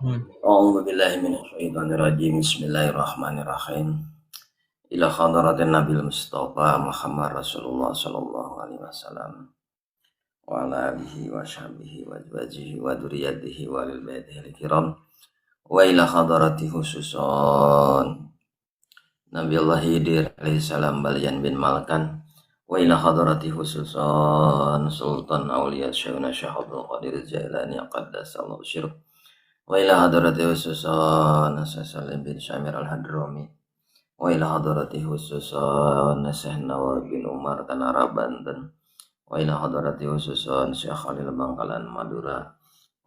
A'udzu billahi minasyaitonir rajim. Bismillahirrahmanirrahim. Ila hadratin Nabil Mustafa Muhammad Rasulullah sallallahu alaihi wasallam wa ala alihi wa sahbihi wa azwajihi wa dzurriyyatihi wa lil baitihi kiram wa ila hadrati khususan Nabi Allah Khidir alaihi salam Balyan bin Malkan wa ila hadrati khususan Sultan Auliya Syekhuna Syekh Abdul Qadir Jailani qaddasallahu sirruh wa ila hadrati khususan Salim bin Syamir Al-Hadrami wa ila hadrati khususan Syekh Nawawi bin Umar Tanara Banten wa ila hadrati khususan Syekh Khalil Bangkalan Madura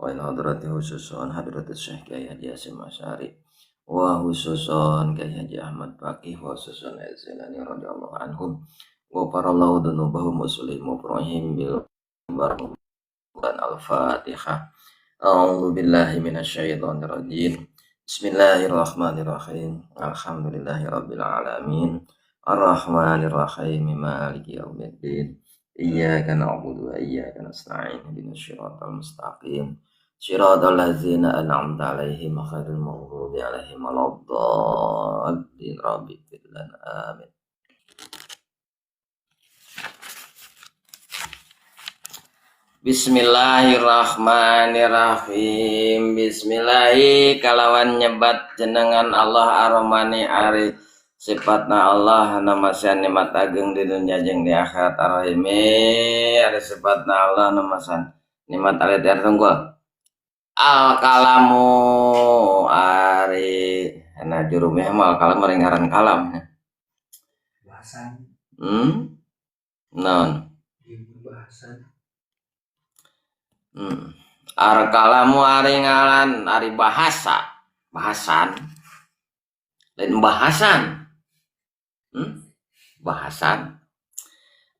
wa ila hadrati khususan Hadratus Syekh Kiai Haji Hasyim Asy'ari wa khususan Kiai Haji Ahmad Faqih wa khususan Az-Zailani radhiyallahu anhum wa parallahu dzunubahum wa sulimu ibrahim bil barakatuh. Al-Fatihah. A'udzu billahi minasyaitonir rajim. Bismillahirrahmanirrahim. Alhamdulillahirabbil alamin. Arrahmanirrahim. Maliki yaumiddin. Iyyaka na'budu wa iyyaka nasta'in. Ihdinas siratal mustaqim. Siratal ladzina an'amta 'alaihim ghairil maghdubi 'alaihim waladdallin. Rabbi ighfir lana. Amin. Bismillahirrahmanirrahim. Bismillahi kalawan nyebat jenengan Allah aromani ari sifatna Allah namasian nikmat ageng di dunia jeung di akhirat arrahimi ari sifatna Allah namasan nikmat ari tiar tunggul al kalamu ari na jurumnya mah al kalam ari ngaran kalam bahasan. Naon Bahasan. Ar kalamu ari ngaran ari bahasa, bahasan. Lain bahasan. Bahasan.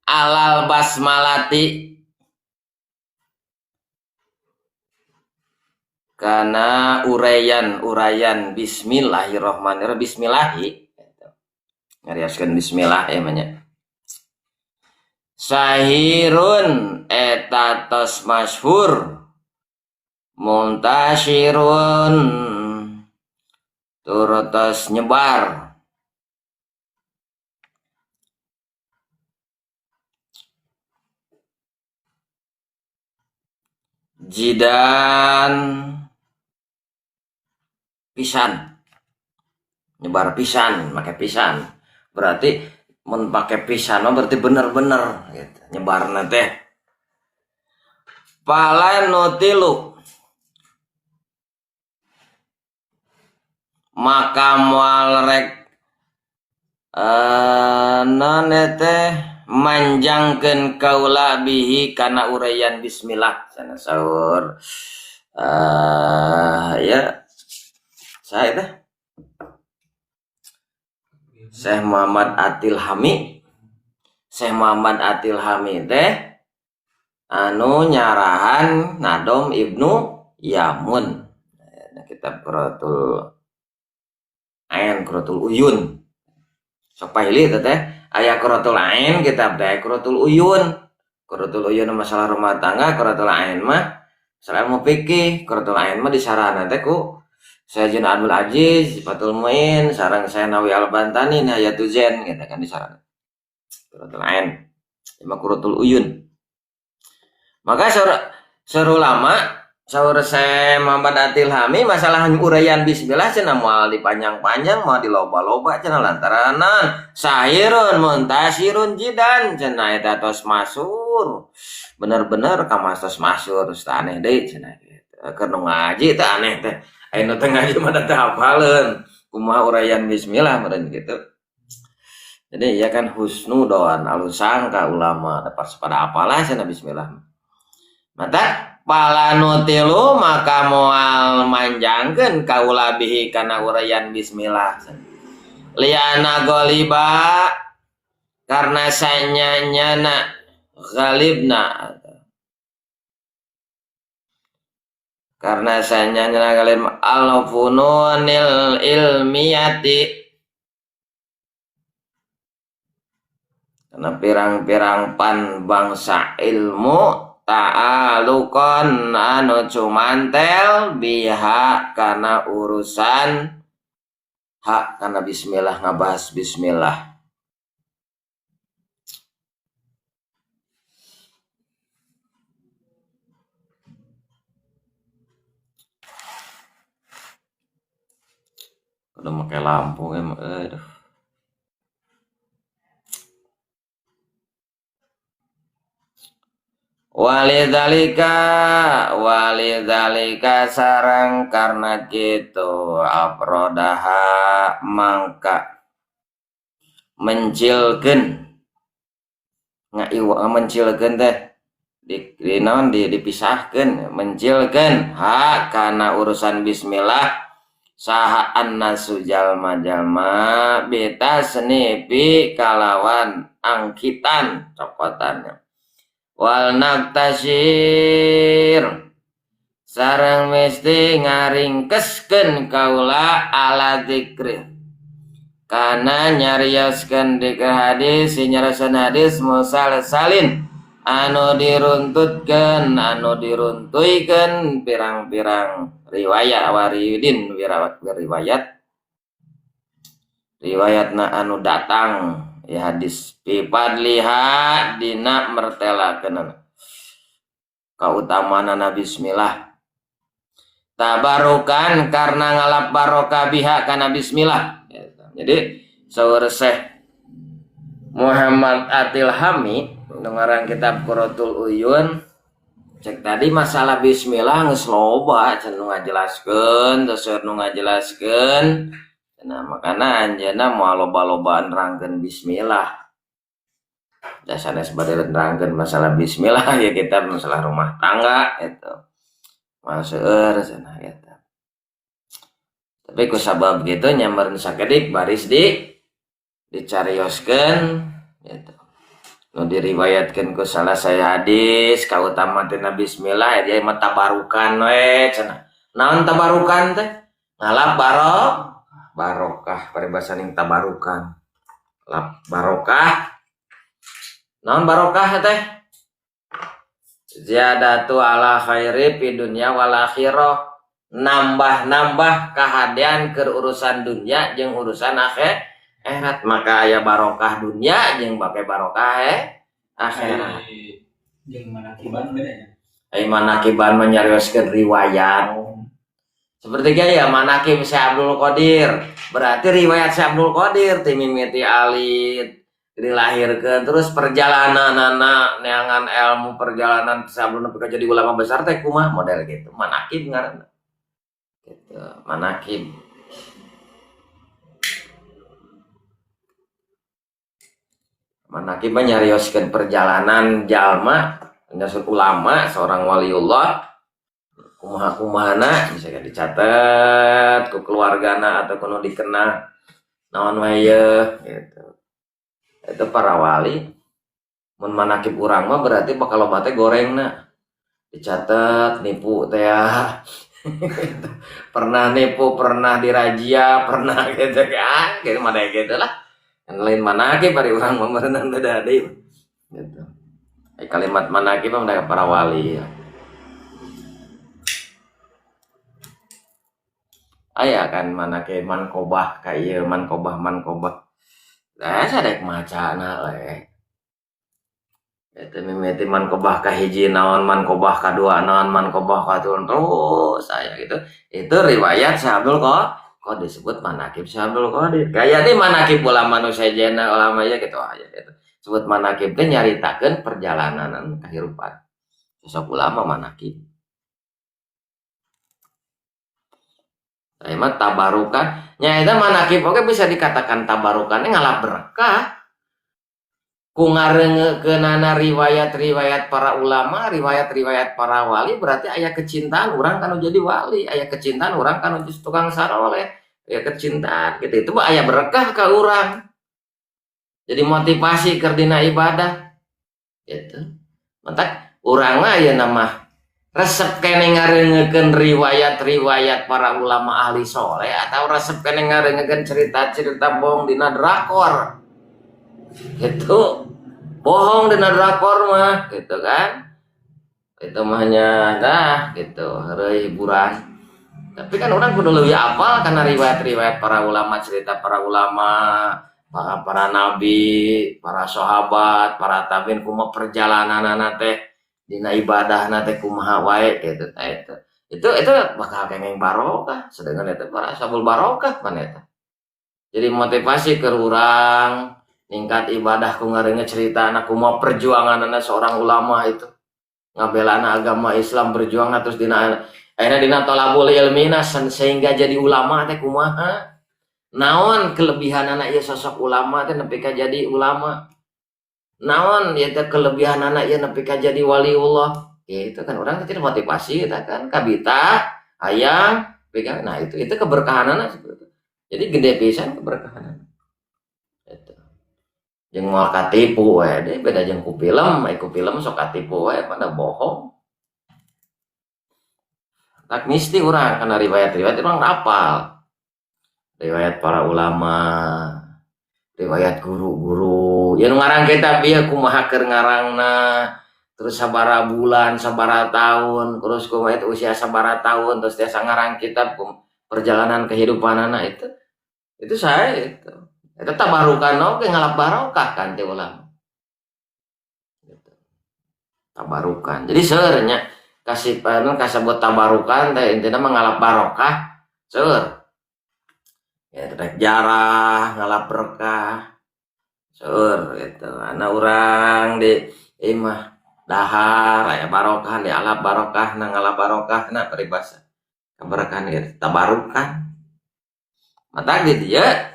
Alal basmalati kana uraian-uraian bismillahirrahmanirrahim. Bismillahi. Ngariaskeun bismillah ya mah nya. Sahirun eta tos masyhur muntasyirun tur tos nyebar jidan pisan nyebar pisan make pisan berarti mun pake pisan mah berarti bener-bener gitu nyebarna teh pala nu tilu maka moal rek naon teh manjangkeun kaula bihi kana uraian bismillah sana saur ya saya teh Syekh Muhammad Atil Hami. Syekh Muhammad Atil Hami teh anu nyarahan Nadom Ibnu Yamun. Nah, kitab Quratul Ain, Quratul Uyun. Sok pahili teh teh aya Quratul Ain kitab teh Quratul Uyun. Quratul Uyun masalah rumah tangga, Quratul Ain mah masalah ilmu fikih, Quratul Ain mah disarana teh ku Sayyidina Abdul Aziz, Fathul Muin, sareng saya Nawawi Al-Bantani, Nihayatul Zen, gitu kan disarana. Quratul Ain, lima Quratul Uyun. Maka seru lama, saur saya Muhammad Atil Hami, masalah uraian bismillah cenah moal dipanjang-panjang, moal diloba-loba cenah lantaranan sahirun muntasirun jidan cenah eta tos masyhur. Bener-bener kamas tos masyhur, terus aneh deui cenah gitu. Keur nu ngaji teh aneh teh. Aya nu teu ngaji mah teu hafaleun kumaha uraian bismillah meureun gitu. Jadi ya kan husnudon alus sangka ulama dapat pada apalah cenah bismillah. Mata pala nu tilu maka moal manjangkeun kaula bihi kana uraian bismillah. Liana goliba karena sanyanyana ghalibna. Karena sanyanyana ghalib al-fununil ilmiyati. Karena pirang-pirang pan bangsa ilmu Ta'alukon anu cumantel biha kana urusan hak kana bismillah, ngabahas bismillah. Udah pakai lampu emang, aduh. Walidzalika sarang karena kitu afrodaha mangka mencilkeun ngaiwa mencilkeun teh di naon dipisahkeun mencilkeun ha kana urusan bismillah saha annasu jalma-jalma bitasnifi kalawan angkitan cokotannya wal naktasir sareng mesti ngaringkeskeun kaula ala dzikri kana nyarioskeun dikir hadis nyarioskeun hadis musalsalin anu diruntutkeun anu diruntuikeun pirang-pirang riwayat waridin riwayat riwayatna anu datang ya hadis fi fadliha dina mertelakeun kautamaanana bismillah tabarukan karena ngalap barokah biha kana bismillah. Jadi saur Syekh Muhammad Atil Hami ngarang kitab Qurratul Uyun cek tadi masalah bismillah geus loba cenah nu ngajelaskeun terus nu ngajelaskeun. Nah makana anjeunna moal loba-loba nerangkeun bismillah. Da sanes bade nerangkeun masalah bismillah ya kita masalah rumah tangga gitu. Moal seueur cenah eta. Tapi ku sabab kitu nya meureun sakedik baris dicarioskeun gitu. Nu diriwayatkeun ku salah saya hadis kautamaan tina bismillah ya mah tabarukan we cenah. Naon tabarukan teh? Ngalap barokah paribasan yang tabarukan. Lap barokah. Naon barokah teh? Ziyadatu ala khairi fi dunya wal akhirah. Nambah-nambah kahadean keur urusan dunya jeung urusan akhirat. Maka aya barokah dunya jeung bake barokah akhirat. Jeung manakiban beda nya. Ai manakiban mah nyarioskeun riwayat. Seperti gaya manakib Syekh Abdul Qadir. Berarti riwayat Syekh Abdul Qadir ti mimiti alit dilahirkeun terus perjalananana neangan ilmu perjalanan Syekh Abdul nepi ka jadi ulama besar teh kumaha model gitu. Manakib ngaranna. Gitu, manakib. Manakib mah nyarioskeun perjalanan jalma, nyarioskeun ulama, seorang waliullah kumaha-kumahana bisa dicatat ku keluargana atau kuno dikenal naon wae yeuh gitu. Itu para wali. Mun manakib urang mah berarti bakal loba teh gorengna. Dicatat nipu teh ya. Pernah nipu, pernah dirajia, pernah gitu kan. Gitu mah gitu lah. Kan lain manakib bari urang mah meureunan beda deui. Gitu. Kalimat manakib mah mereka para wali ya. Aya kan manakib mankobah ka ieu mankobah mankobah. Lah sadek macana we. Eta mimiti mankobah ka hiji naon, mankobah ka dua naon, mankobah ka tilu terus aya gitu. Itu riwayat Syekh Abdul Qadir disebut manakib Syekh Abdul Qadir. Gaya di manakib ulama nu sejenna ulama ieu gitu aya gitu. Sebut manakib teh nyaritakeun perjalanan kehidupan. Sosok ulama manakib. Saya mah tabarukan. Nya eta manakib oge bisa dikatakan tabarukan ngalap berkah. Ku ngareungeukkeunana riwayat-riwayat para ulama, riwayat-riwayat para wali berarti aya kecintaan urang kanu jadi wali, aya kecintaan urang kanu jadi tukang saroleh, aya kecintaan gitu. Itu mah aya berkah ka urang. Jadi motivasi keur dina ibadah. Gitu. Mantak urang mah ayeuna mah resep keneh ngareungeukkeun riwayat-riwayat para ulama ahli soleh atau resep keneh ngareungeukkeun cerita-cerita bohong dina drakor. Gitu. Bohong dina drakor mah gitu kan. Itu mah nya dah gitu, heureuy hiburan. Tapi kan orang kudu leuwih apal karena riwayat-riwayat para ulama, cerita para ulama, para nabi, para sahabat, para tabiin kumaha perjalananana teh dina ibadahna teh kumaha wae gitu tah itu. Itu bakal kenging barokah, sedangkan itu para sabul barokah pan eta. Jadi motivasi ke urang ningkat ibadah ku ngareungeut cerita anak kumaha perjuanganana seorang ulama itu. Ngabelana agama Islam berjuang terus dina akhirnya dina tolabul ilmina sehingga jadi ulama teh kumaha. Naon kelebihanana ieu sosok ulama teh nepi ka jadi ulama. Naon ieu teh kelebihanana ieu nepi ka jadi waliullah. Itu kan orang teh motivasi eta kan kabita hayang pegang. Nah itu keberkahanana seperti itu. Jadi gede pisan keberkahanan. Itu. Jeung moal katipu we deh beda jeung ku film, ai ku film sok katipu we pada bohong. Tak misti urang kana riwayat-riwayat urang hafal. Riwayat para ulama, riwayat guru-guru. Ya nu ngarang kitab ieu kumaha keur ngarangna, terus sabaraha bulan, sabaraha tahun, terus kumaha itu usia sabaraha tahun, terus tiasa ngarang kitab perjalanan kehidupanana itu. Itu saya itu. Itu tabarukan oge ngalap barokah kan teh ulama. Gitu. Tabarukan. Jadi seueur nya kasih anu kasebut tabarukan teh intina mah ngalap barokah seueur. Ya rek jarah ngalap berkah seueur gitu. Ana urang di imah dahar aya barokah di alap barokah na ngalap barokah na paribasa. Keberkahan gitu tabarukan. Mata gitu ya.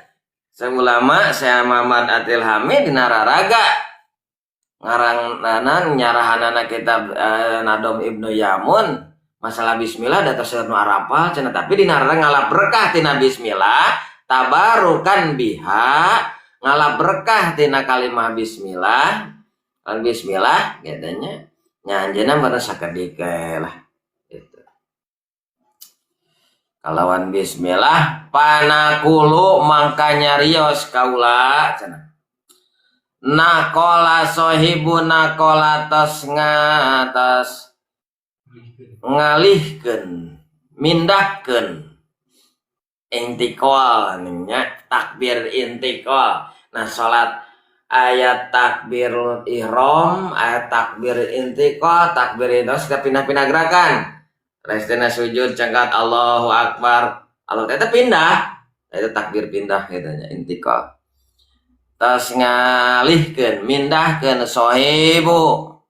Saya ulama, saya Muhammad Atil Hamid dina raraga ngarang nyarahanana kitab Nadom Ibnu Yamun masalah bismillah da tos nu arapal cenah tapi dina raraga ngalap berkah tina bismillah tabarukan biha ngalap berkah tina kalimah bismillah kan bismillah gitu nya nya anjeunna mah sakedik lah gitu. Kalawan bismillah panakulu mangka nyarios kaula cenah. Nakola sohibu nakola tos ngatos ngalihkeun mindahkeun intikal nya takbir intikal. Nah salat ayat takbir ihram, ayat takbir intikal, takbir itu kita pindah-pindah gerakan. Restena sujud cengkat Allahu Akbar. Allah itu pindah. Itu takbir pindah gitu nya intikal. Tos ngalihkeun, mindahkeun sohibu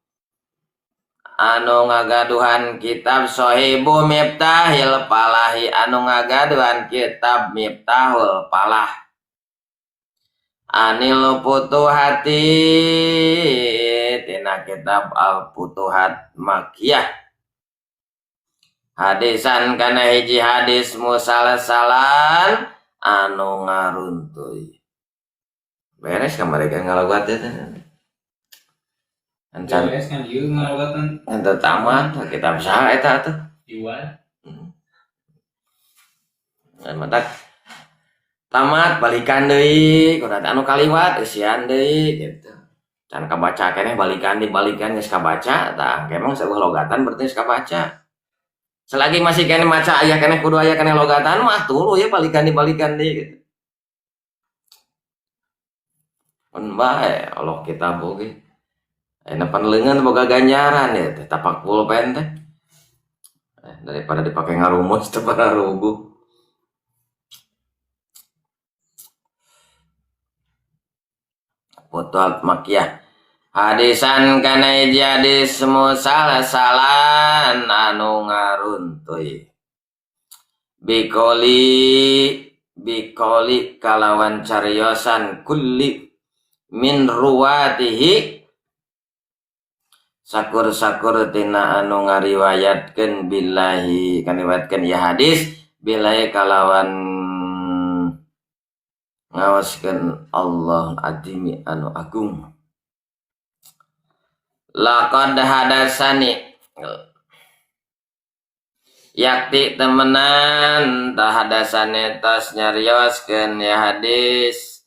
anu ngagaduhan kitab sohibu Miftahil Falahi anu ngagaduhan kitab Miftahul Falah. Anil Futuhati tina kitab Al Futuhat Makkiyah. Hadisan kana hiji hadis musalsalan anu ngaruntuy. Beres ka mereka ngalogat teh. Encan. Beres kan ieu ngalogatan. Ente tamat kitab saha eta atuh? Iwan. Nah, matak tamat balikan deui, kudu anu kaliwat eusian deui gitu. Can kabaca keneh balikan dibalikan geus kabaca tah emang sebuah logatan berarti geus kabaca. Selagi masih keneh maca aya keneh kudu aya keneh logatan mah tuluy ya balikan dibalikan deui gitu. Pun bae Allah kitab oge. Ayeuna pan leungeun boga ganjaran ya teh tapak pulpen teh. Daripada dipake ngarumus teu pararuguh. Futuhat Makkiyah. Hadisan kana hiji hadis musalsalan anu ngaruntuy. Bikoli kalawan cariosan kulli min ruwatihi sakur-sakur tina anu ngariwayatkeun billahi kan riwayatkeun ieu hadis billahi kalawan ngaoskeun Allah adimi anu agung. Laqad hadasani yakti temenan tahadasane tos nyarioskeun ya hadis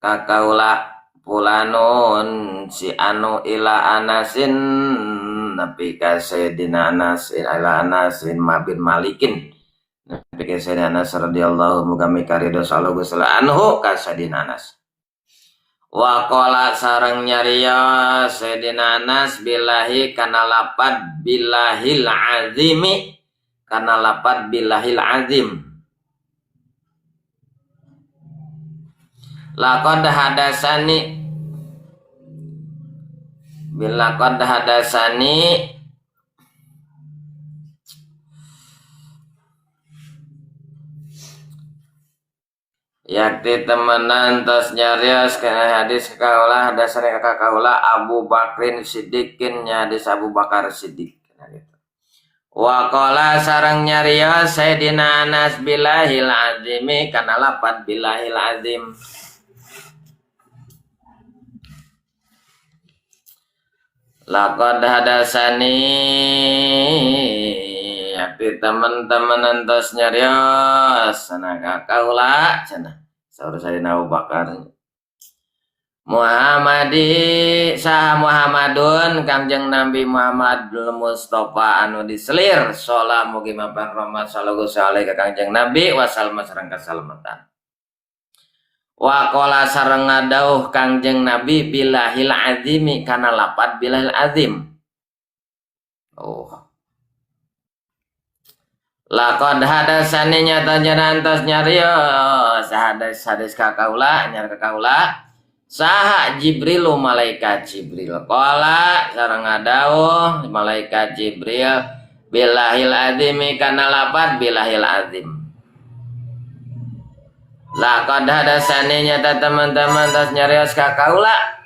kakaula fulanun si anu ila anasin nepi ka Sayyidina Anas ila Anas bin Malikin nepi ka Sayyidina Anas radhiyallahu muga mikaridho sallallahu anhu ka Sayyidina Anas. Wa qala sareng nyarios Sayyidina Anas billahi kana lapad billahil azimi kana lapad billahil azim. Laqad hadasani bilaqad hadasani yakti temenan tos nyarios kana hadis kaula hadasani ka kaula Abu Bakrin Siddiqin nya hadis Abu Bakar Siddiq. Wa qala sareng nyarios Sayyidina Anas billahil azimi kana lapad billahil azim. Laqad hadasani yakti teman-teman entos nyarios cenah ka kaula cenah saur Sayyidina Abu Bakar Muhammadi saha Muhammadun Kangjeng Nabi Muhammad Mustafa anu diselir sholat mugi mapan rahmat sallallahu alaihi ka Kangjeng Nabi wasallam sareng kasalamatan. Wa qala sareng ngadauh Kangjeng Nabi billahil azimi kana lapad billahil azim. Oh. Laqad hadasani nyata nyantos nyarios hadis hadis ka kaula nyar ka kaula saha Jibrilu malaikat Jibril qala sareng ngadauh malaikat Jibril billahil azimi kana lapad billahil azim. Laqad hadasani nyata teman-teman tas nyarios ka kaula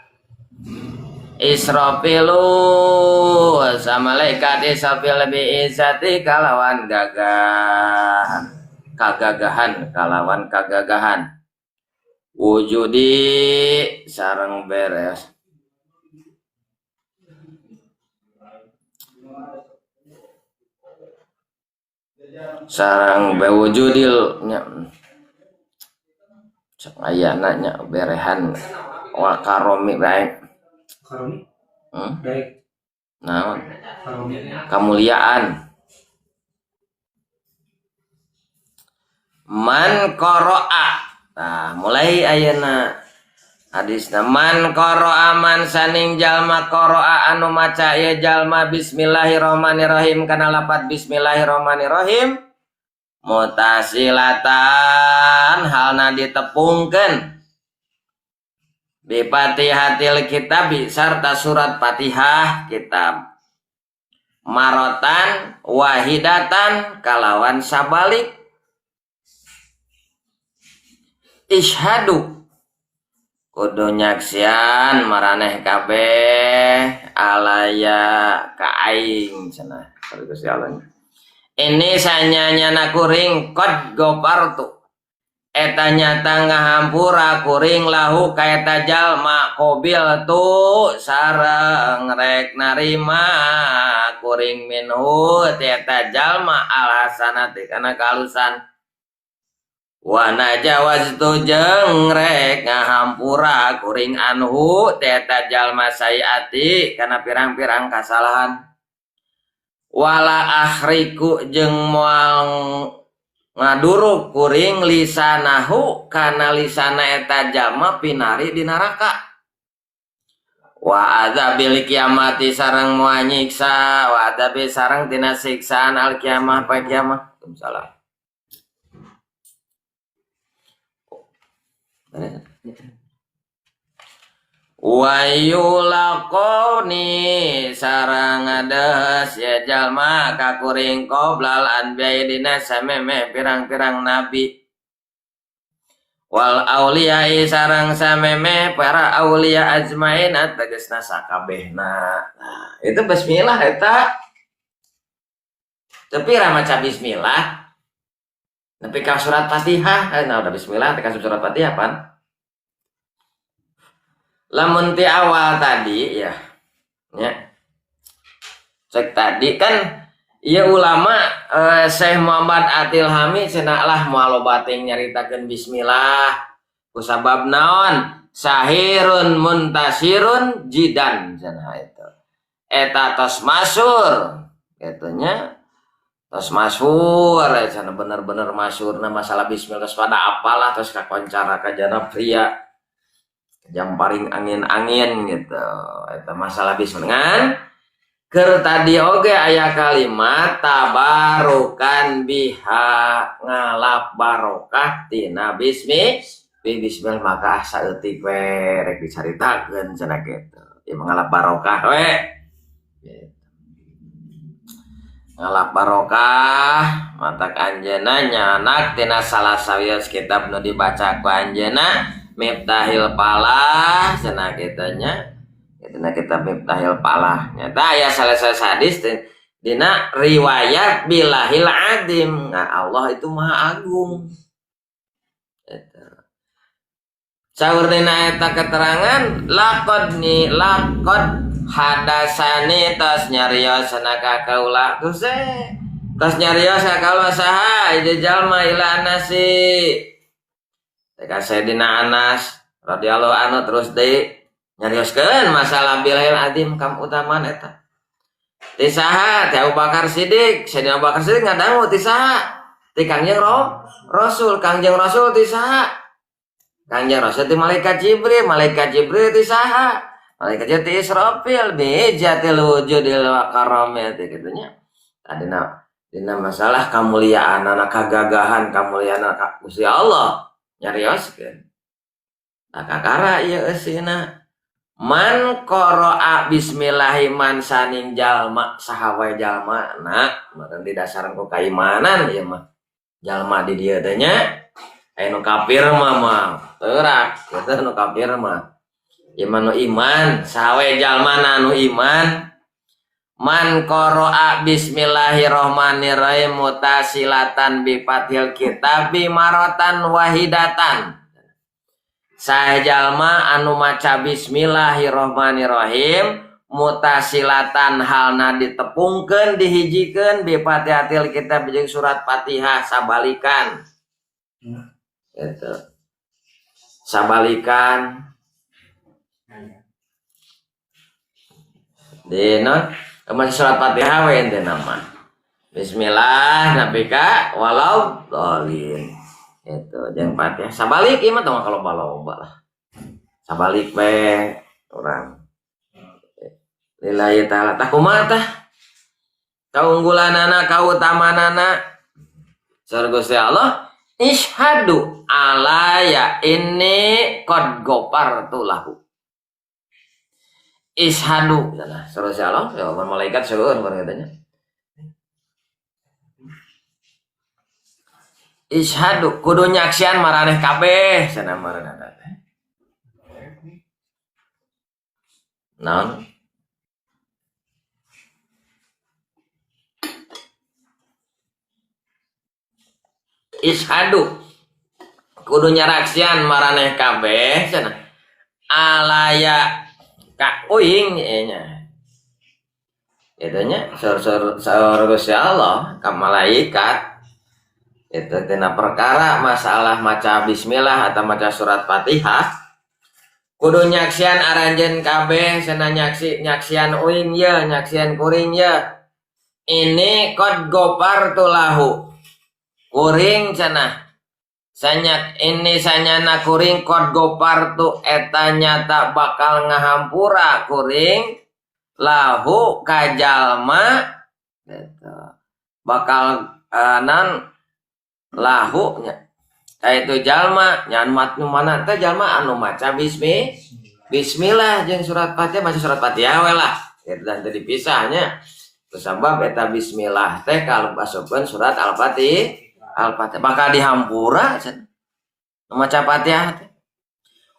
Israfilu sama malaikat Israfil bi izzati kalawan gagah kagagahan kalawan kagagahan wujudi sareng beres sareng bewujudil nya ayana nya berehan wa karomi baik karomi baik naon kamuliaan man qara'a. Nah mulai ayeuna hadisna man qara'a man saning jalma qara'a anu maca ieu jalma bismillahirrahmanirrahim kana lapat bismillahirrahmanirrahim mutasilatan halna ditepungkeun bi fatihatil kitab sarta surat Fatihah kitab marotan wahidatan kalawan sabalik ishadu kudu nyaksian maraneh kabeh alaya ka aing cenah Gusti Allah. Ini sanyanyana kuring qad gopartu eta nyata ngahampura kuring lahu kaeta jalma qobil tu sareng rek narima kuring minhu eta jalma alhasanati kana kalusan wa najawaztu jeung rek ngahampura kuring anhu eta jalma sayiati kana pirang-pirang kasalahan wala akhriku jeung moal ngaduruk kuring lisanahu kana lisana eta jalma pinari di neraka wa adzabil kiamati sareng moal nyiksa wa adzabi sareng tina siksaan al kiamah pa kiamah. Salah. Wa yulaqoni sareng ngades ya jalma ka kuring qoblal anbiya dina sameme pirang-pirang nabi wal auliyai sareng sameme para auliya ajmain tegasna sakabehna. Nah, itu bismillah eta. Tapi ra maca bismillah nepi ka surat Fatihah, nah udah bismillah teh ka surat Fatihah pan. Lamun ti awal tadi ya, ya. Cek tadi kan ya ulama Syekh Muhammad Atil Hami cenah lah moal loba teh nyaritakeun bismillah kusabab naon sahirun muntasirun jidan cenah itu. Eta tos masyhur kitu nya. Tos masyhur cenah bener-bener masyhurna masalah bismillah tos pada apalah tos kakoncara kajana pria. Jamparing angin-angin gitu. Eta masalah bismillah ngan keur tadi oge aya kalimat tabarukan biha ngalap barokah tina bismillah maka saeutik we rek dicaritakeun cenah kitu. Ieu ngalap barokah we. Gitu. Ngalap barokah matak anjeunna nyanak tina salah sawios kitab nu dibaca ku anjeunna Miftahil Falah cenah kitu nya. Dina kitab Miftahil Falah nyata aya salah satu hadis dina riwayat bilahil adim. Nah, Allah itu maha agung. Eta. Saur dina eta keterangan laqad ni laqad hadasani tos nyarios cenah ka kaula teh tos nyarios ka kaula saha ieu jalma ila anasi. Teh ka Sayyidina Anas radhiyallahu anhu terus deui nyarioskeun masalah bilahil adim kam utamaan eta. Ti saha? Ti Abu Bakar Siddiq. Sayyidina Abu Bakar Siddiq ngadangu ti saha? Ti Kangjeng Rasul. Kangjeng Rasul ti saha? Kangjeng Rasul ti Malaikat Jibril. Malaikat Jibril ti saha? Malaikat Jibril ti Israfil bi jatil wujudil wa karamil teh kitu nya. Tadina dina masalah kamuliaan anak kagagahan kamuliaan anak Gusti Allah nyarioskeun. Nah kakara ieu eusina man qara'a bismillahi man saning jalma saha wae jalma na meureun didasaran ku kaimanan ieu mah jalma di dieu teh nya aya nu kafir mah mah teurak kitu nu kafir mah ieu mah nu iman saha wae jalma na nu iman man qara'a bismillahirrahmanirrahim mutasilatan bi fathil kitabi maratan wahidatan saha jalma anu maca bismillahirrahmanirrahim mutasilatan halna ditepungkeun dihijikeun bi fatihatil kitab jeung surat Fatihah sabalikan gitu sabalikan dina maca surat Fatihah we ente nama bismillah nabi ka walau dolin itu jeung Fatihah sabalik ieu mah tong loba-loba lah sabalik we urang lillahi taala tah kumaha tah kaunggulanana kautamanana saur Gusti Allah ishadu alaya inni qad ghafartu lahu ishadu cenah saur Gusti Allah ya malaikat seueur katanya ishadu kudu nyaksian maraneh kabeh cenah maraneh teh naon ishadu kudu nyaraksian maraneh kabeh cenah alaya ka uing nya kitu nya saur Gusti Allah ka malaikat itu tina perkara masalah maca bismillah atau maca surat Fatihah kudu nyaksian aranjeun kabeh cenah nyaksian uing ye nyaksian kuring ye ini qad ghafartu lahu kuring cenah sanyak ini sanyana kuring qad ghafartu eta nyata bakal ngahampura kuring lahu ka jalma gitu bakal nan lahu nya itu jalma nyan mat nu mana teh jalma anu maca bismillah jeung surat Fatihah maca surat Fatihah we lah gitu dan teu dipisahnya kusabab eta bismillah teh kalau asupkeun surat Al-Fatihah bakal dihampura cenah maca Fatihah teh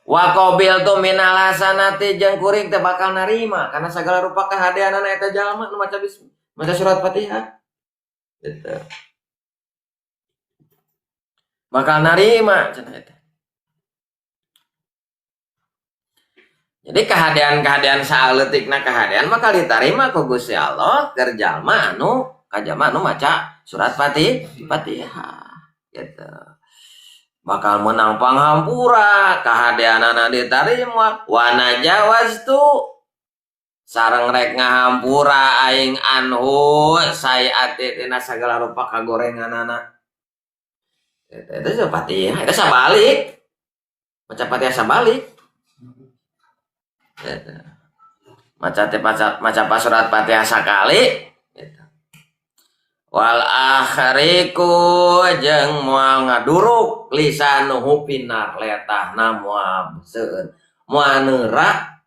wa qabiltu minal hasanati jeung kuring teh bakal narima karena segala rupa kahadeanana eta jalma nu maca maca surat Fatihah gitu bakal narima cenah eta. Jadi kahadean-kahadean saeutikna kahadean bakal ditarima ku Gusti Allah keur jalma anu ka jalma anu maca surat Fatihah gitu. Bakal menang panghampura kahadeanana ditarima wa najawaztu Sareng rek ngahampura aing anhu sayiati tina sagala rupa kagorenganana. Eta itu Fatihah, eta sabalik. Maca Fatihah sabalik. Eta. Maca teh maca surat Fatihah sakali gitu. Wal akhriku jeung moal ngaduruk lisanuhu pinar letahna moal seueun. Moal neurak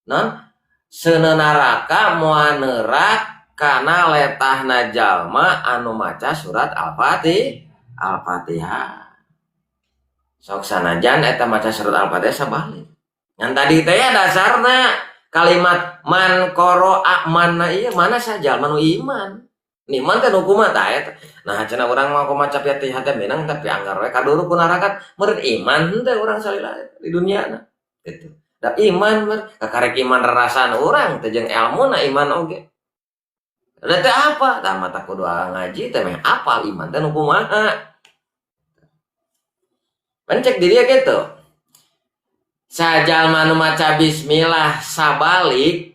non seuneu neraka moal neurak kana letahna jalma anu maca surat Al-Fatihah. Sok sanajan eta maca surat Al-Fatihah sabalik. Ngan tadi teh ya dasarna kalimat man qara'a manna ieu mana saja jalma nu iman. Iman teh nu kumaha tah eta. Nah cenah urang mah kumaha maca Fatihah teh meunang tapi anggar we kaduruk ku neraka meureun iman henteu urang salila di duniana gitu. Da iman mer kakarek iman rarasaan urang teh jeung elmuna iman oge. Da teh apa? Tah mata kudu ngaji teh meh apal iman teh nu kumaha. Pencek diri gitu. Sajalma nu maca bismillah sabalik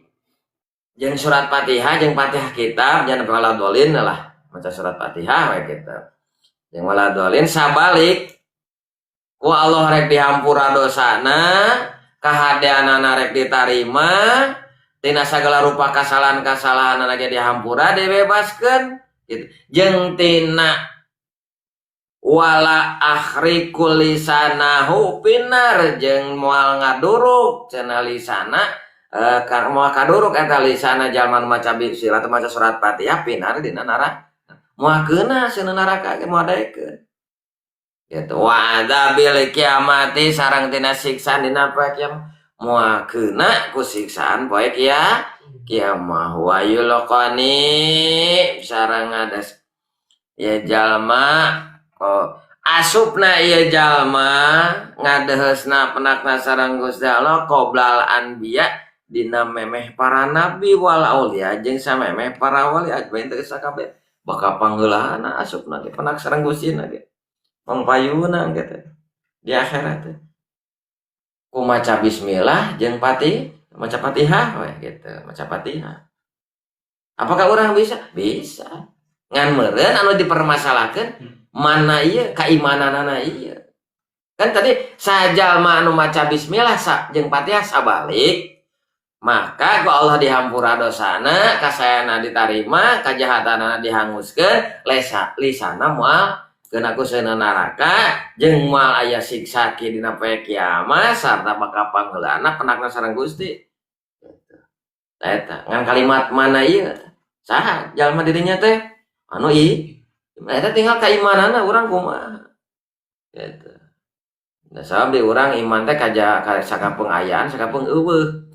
jeung surat Fatihah jeung Fatihah kitab jangan waladolin lah maca surat Fatihah we kitu. Jeung waladolin sabalik ku Allah rek dihampura dosana, kahadeanana rek ditarima, tina sagala rupa kasalahan-kasalahanana ge dihampura dibebaskeun gitu. Jeung tina wala akhriku lisanahu pinar jeung moal ngaduruk cenah lisana moal kaduruk eta lisana jalma nu maca bismillah atau maca surat Fatihah pinar dina neraka moal keuna seuneu neraka ge moal daekeun gitu. Wa adzabil kiamati sareng tina siksaan dina poe kiamat moal keuna ku siksaan poe kiamah wa yulqani sareng ngadas ya jalma oh, asupna ieu jalma ngadeheusna penakna sareng Gusti Allah qoblal anbiya dina memeh para nabi wal aulia jeung samemeh para wali ajmain teh sakabeh bakal panggeulana asupna ge penak sareng Gustina ge pangpayuna gitu di akhirat teh ku maca bismillah jeung maca Fatihah we gitu maca Fatihah. Apakah urang bisa? Bisa. Ngan meureun anu dipermasalahkeun mana ieu kaimananana ieu. Kan tadi sajalma anu maca bismillah jeung Fatihah sabalik maka ku Allah dihampura dosana, kasayana ditarima, kajahatanana dihanguskeun, lisana moal keuna ku seuneu neraka jeung moal aya siksa ki dina poe kiamat sarta bakal pangheulana penakna sareng Gusti. Gitu. Tah eta ngan kalimat mana ieu? Saha jalma dirinya teh? Anu ieu eta tinggal keimananna urang kumaha gitu. Nah, sabab di urang iman teh kaja sakapeung ayaan sakapeung eueuh.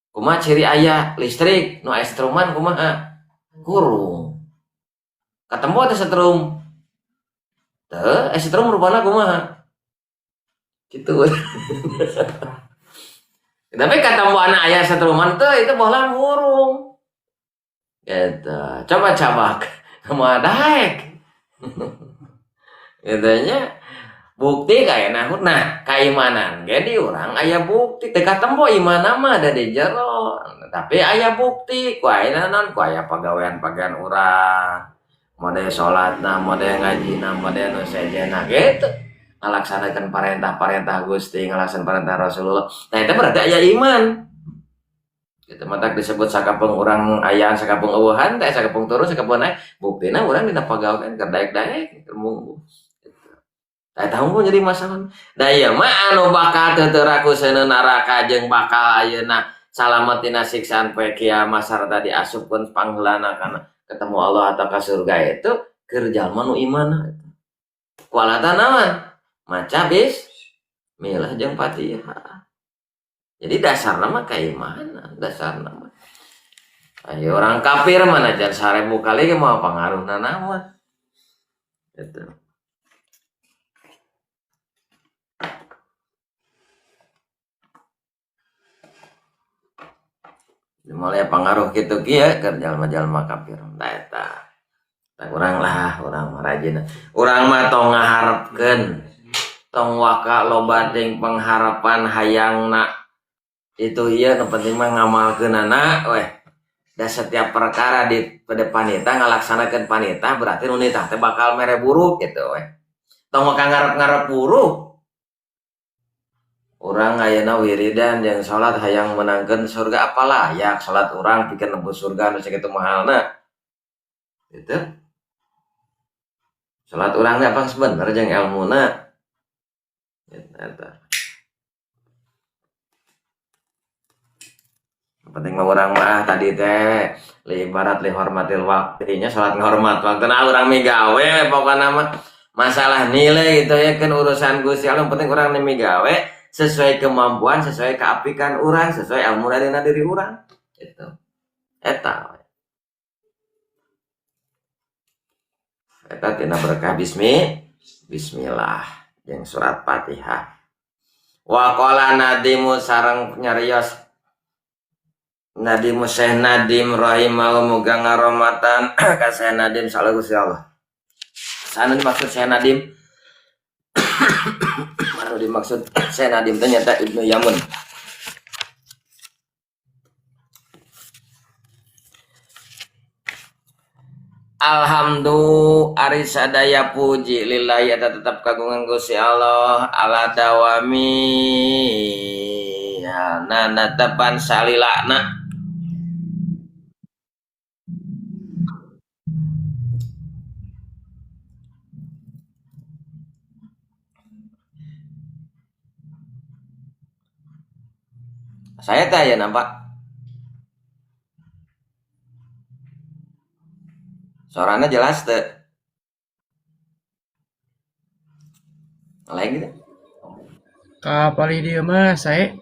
Kumaha ciri aya listrik nu aya setruman kumaha? Kurung. Katempo teh setrum. Teu, aya setrum rupana kumaha? Kitu. Tapi katempo anak aya setruman teu itu bohlam hurung. Gitu. Coba cabak. Moal daek. Gitu nya bukti kayana nah kaimanan ge di urang aya bukti teu katempo iman mah da di jero tapi aya bukti ku ayeuna naon ku aya pagawean-pagawean urang mode salatna mode ngajina mode nu sejenna gitu ngalaksanakeun parentah-parentah Gusti ngalaksanakeun parentah Rasulullah. Nah itu berarti aya iman gitu matak disebut sakapeung urang ayaan sakapeung eueuhan teh sakapeung turun sakapeung naik buktina urang dina pagawean keur daek-daek keur munggu gitu. Tah eta unggul jadi masalah. Da ieu mah anu bakal teu teu ku seuneu neraka jeung bakal ayeuna salamet tina siksaan poe kiamat sarta diasupkeun pangheulana kana ketemu Allah atau ka surga itu keur jalma nu imanna. Kualatan naon? Maca bismillah jeung Fatihah. Jadi dasarna mah keimanan, dasarna mah. Ayo orang kafir mana jan 1000 kali ge moal pangaruhna mah. Gitu. Mulai pangaruh kitu kieu keur jalma-jalma kafir. Tah eta. Tah urang lah, urang mah rajin. Urang mah tong ngaharepkeun. Tong waka loba teuing pengharapan hayangna Itu ieu nu penting mah ngamalkeunana weh. Da setiap perkara di panita ngalaksanakeun panita berarti nu nitah teh bakal mere buruk gitu weh. Tong maka ngarep-ngarep buruk. Urang ayeuna wiridan jeung salat hayang meunangkeun surga apa layak salat urang pikeun nembus surga nu sakitu mahalna. Gitu. Salat urang teh apa bener jeung elmuna. Gitu eta. Penting mah urang mah tadi teh li ibarat li hormatil waktinya salat ngahormat waktu nah urang migawe pokona mah masalah nilai gitu ya kan urusan Gusti Allah, penting urang migawe sesuai kemampuan, sesuai keapikan urang, sesuai ilmu dina diri urang gitu. Eta eta tina berkah bismillah jeung surat Fatihah. Wa qala nadimu sareng nyarios Nadim Syekh Nadim rahimahu muga ngaromatan ka Syekh Nadim salah Gusti Allah. Sana dimaksud Syekh Nadim. Anu dimaksud Syekh Nadim teh nyata Ibnu Yamun. Alhamdulillah ari sadaya puji lillahi eta tetep kagungan Gusti Allah ala dawami na netepan salilana. Saya teh ya nampak. Suaranya jelas teh. Lain gitu. Kapal dieu mah sae.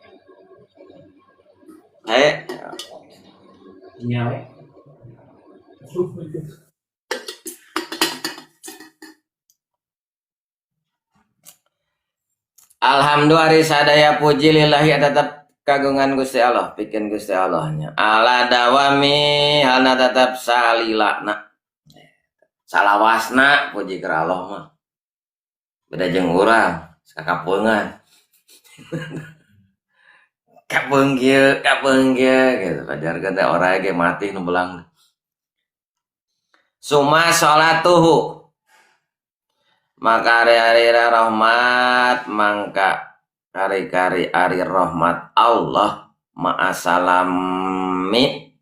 Sae. Nya we. Alhamdulillah sadaya puji lillahi tetep kagungan Gusti Allah, pikeun Gusti Allahnya. Ala dawami halna tetep salilana. Salawasna puji ka Allah mah. Beda jeung urang, sakapeungan. Kapeung kieu, kapeung kieu gitu. Pajarkeun teh orai ge mati nu belang. Suma sholatuhu. Maka ari-ari rahmat mangka kari-kari ari rahmat Allah ma'asalami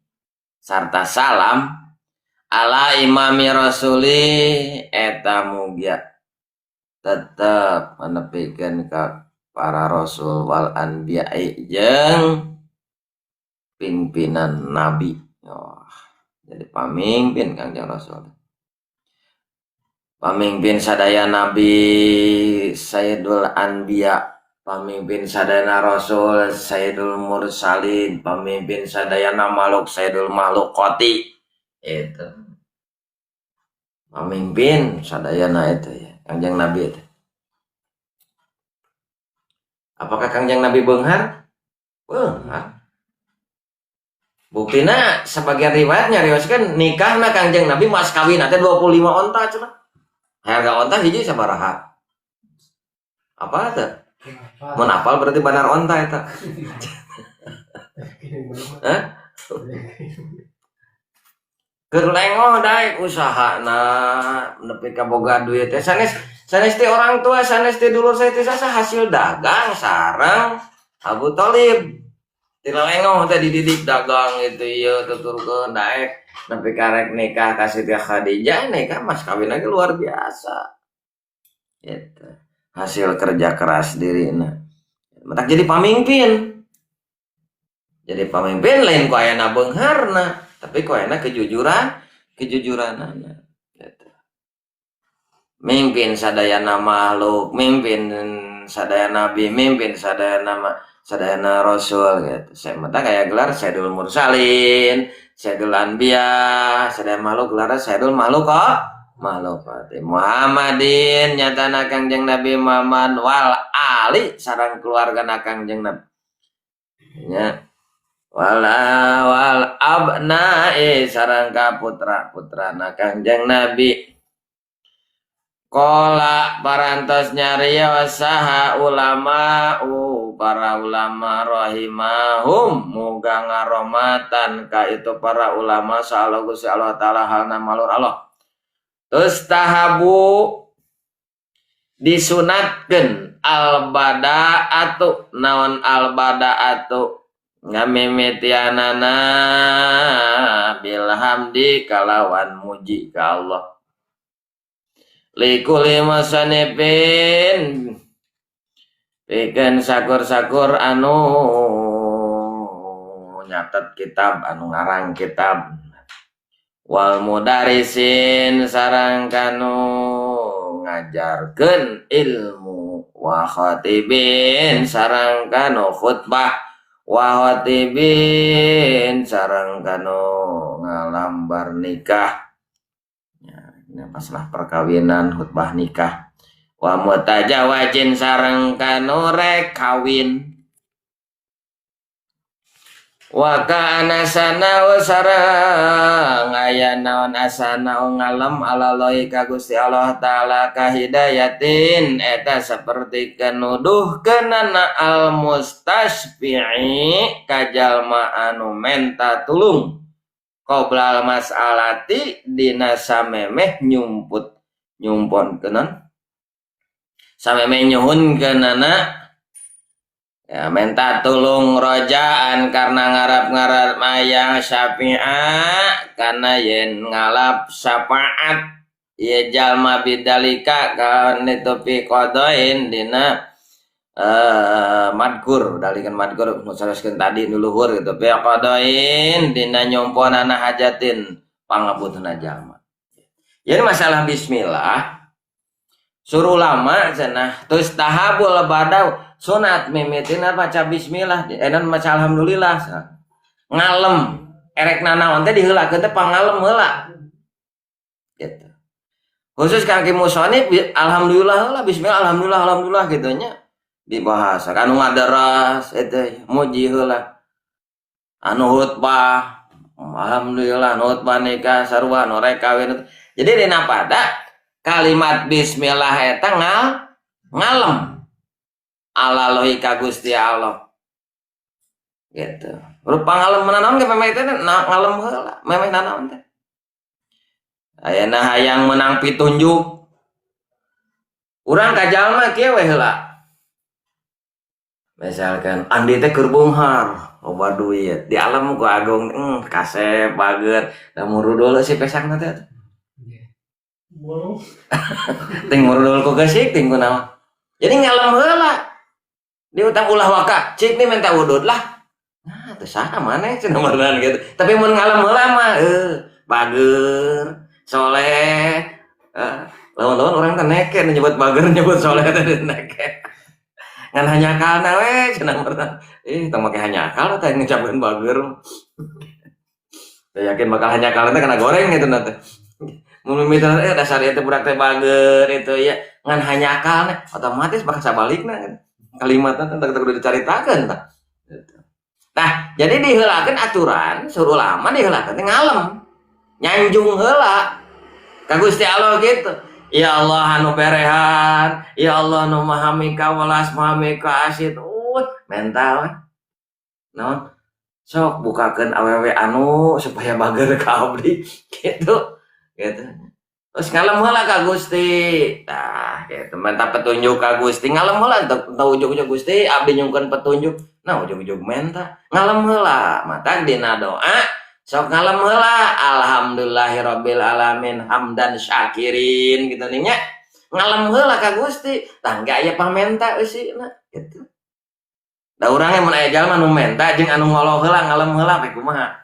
sarta salam ala imami rasuli eta mugia tetep menepikeun ka para rasul wal anbiya'i jeung pimpinan nabi. Oh, jadi pamimpin Kangjeng Rasul. Pamimpin sadaya nabi Sayyidul Anbiya, pamimpin sadayana rasul Sayyidul Mursalin, pamimpin sadayana makhluk Sayyidul Makhluqati. Itu pamimpin sadayana itu ya Kangjeng Nabi itu. Apakah Kangjeng Nabi beunghar? Beunghar. Buktina sebagian riwayat nyarioskeun nikahna Kangjeng Nabi mas kawin teh 25 onta cenah. Harga onta hiji sabaraha? Apa teh? Mun apal berarti bandar onta eta. Hah? Keur lengoh daek usahana nepi ka boga duit teh sanes sanes ti orang tua sanes ti dulur saya teh sasa hasil dagang sareng Abu Thalib. Ti lengoh teh dididik dagang itu ieu tuturkeun daek nepi ka rek nikah ka Siti Khadijah nikah mas kawin lagi luar biasa. Gitu. Hasil kerja keras dirina. Mentak jadi pamimpin. Jadi pamimpin lain ku ayana beungharna, tapi ku ayana kejujuranana. Gitu. Mimpin sadayana makhluk, mimpin sadayana nabi, mimpin sadayana rasul gitu. Saya mentak aya gelar Sayyidul Mursalin, Sayyidul Anbiya, sadaya makhluk gelarna Sayyidul Makhluk kok. Makhluk Muhammadin nyatana Kangjeng Nabi Muhammad wal ali sareng keluargana Kangjeng Nabi. Nya wal abna'i sareng ka putra-putrana Kangjeng Nabi. Qala parantos nyarios saha ulama ku para ulama rahimahum muga ngarahmatan ka itu para ulama saha Gusti Allah taala halna malur Allah. Tustahabu disunatkeun al-bada'atu naon al-bada'atu ngamimitianana bilhamdi kalawan muji ka Allah likuli musanifin pikeun sakur-sakur anu nyatet kitab anu ngarang kitab wal mudarisin sareng kanu ngajarkeun ilmu wa khatibin sareng kanu khutbah wa khatibin sareng kanu ngalambar nikah ya, ini masalah perkawinan khutbah nikah wa mutajawajin sareng kanu rek kawin wa kana sanau sareng aya naon asanau ngalem alallahi ka Gusti Allah taala ka hidayatin eta saperti kenuduhkeunana al mustasfi'i ka jalma anu menta tulung qoblal mas'alati dina samemeh nyumput nyumponkeun samemeh nyuhunkeunana ya minta tulung rojaan karena ngarap-ngarap mayang syafi'a karena yen ngalap syafaat ye jalma bidalika kan itu fi qadain dina madkur dalikan madkur musaraskeun tadi nu luhur gitu fi qadain dina nyomponana hajatin pangabutuhna jalma. Jadi masalah bismillah suruh lama cenah terus tahabul badau sunat mimitina maca bismillah enan maca alhamdulillah ngalem erek nanaon teh diheulakeun teh pangalem heula gitu. Khusus kang ki musonif alhamdulillah heula bismillah alhamdulillah alhamdulillah gitu nya dibahas anu ngadaras eta muji heula anu khutbah alhamdulillah anu khutbah nikah sarua anu rek kawin. Jadi dina pada kalimat bismillah eta ngalem ala ka Gusti Allah gitu. Rupa ngalem nanaon ge memeh teh ngalem heula memeh nanaon teh. Ayeuna hayang menang pitunjuk urang ka jalma kieu we heula. Misalkan Andi teh keur beunghar loba duit di alam ku Agung kasep bager da murudul si pesakna teh. Ting murudul ku geusik ting kunaon. Jadi ngalem heula. Diutang ulah waka, cik nih minta udud lah. Nah, teu saha maneh cenah meureun gitu. Tapi mun ngalem heula mah bager, soleh. Lamun-lamun urang teh neken nyebut bager nyebut soleh teh neken. Ngan hanyakalna we cenah meureun. Ih, tong make hanyakal teh ngucapkeun bager. Teu yakin bakal hanyakalna teh kana goreng gitu na teh. Mun mimitina dasar ieu teh budak teh bager itu ya ngan hanyakalna otomatis bakal sabalikna kan. Kalimatna teh kudu dicaritakeun tah. Gitu. Nah, jadi diheulakeun aturan suruh ulama diheulakeun teh ngalem. Nyanjung heula ka Gusti Allah gitu. Ya Allah anu berehan, ya Allah anu maha mikawelas, maha mikaasih. Mental we. Naon? Sok bukakeun awewe anu supaya bager ka abdi gitu. Gitu. Terus ngalem heula ka Gusti. Tah, gitu. Minta petunjuk ka Gusti, ngalem heula teu ujug-ujug Gusti abdi nyungkeun petunjuk. Nah, ujug-ujug menta. Ngalem heula, matak dina doa sok ngalem heula alhamdulillahirabbil alamin hamdan syakirin gitu nih nya. Ngalem heula ka Gusti, tah engke aya pamenta eusina gitu. Da urang ge mun aya jalma nu menta jeung anu ngolo heula ngalem heula we kumaha.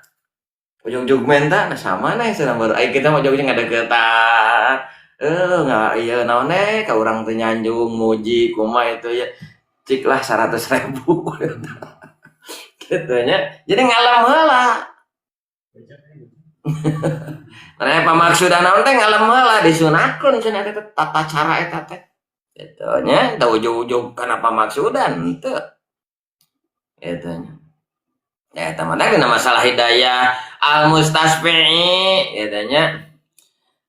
Ujug-ujug menta nah sama nih cenah baru ai kita mah ujug-ujug ngadeukeutan. Nggak ieu naon eh ka urang teh nyanjung muji kumaha itu ya. Cik lah 100.000 gitu nya. Jadi ngalem heula. Nah, pamaksudan naon teh ngalem heula disunahkeun cenah teh tata cara eta teh. Gitu nya, da ujug-ujug kana pamaksudan henteu. Gitu nya. Ya eta mah dina masalah hidayah al mustasfi'i gitu nya.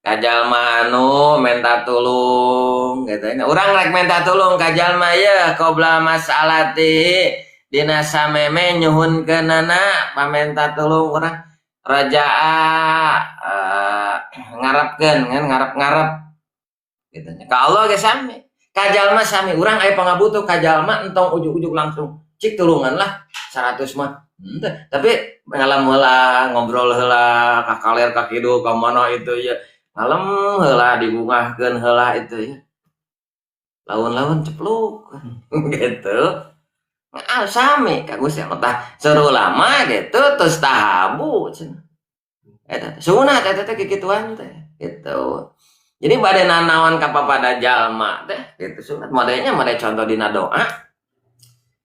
Ka jalma anu menta tulung gitu. Urang rek menta tulung ka jalma ieu qabla masalati dina sameme nyuhunkeunana pamenta tulung urang rajaa ngarepkeun kan ngarep-ngarep gitu. Ka Allah ge sami. Ka jalma sami urang aya pangabutuh ka jalma entong ujug-ujug langsung cik tulungan lah 100 mah. Henteu, tapi ngalem heula ngobrol heula ka kaler ka kidul ka mana itu ya. Ngalem heula dibungahkeun heula itu ya. Laun-laun cepluk gitu. Ah sami ka Gusti Allah tah seru lama gitu terus tahabu cenah. Eta sunat eta teh kikituan teh gitu. Jadi bade nanaon ka papada jalma teh gitu sunat modenya mode contoh dina doa.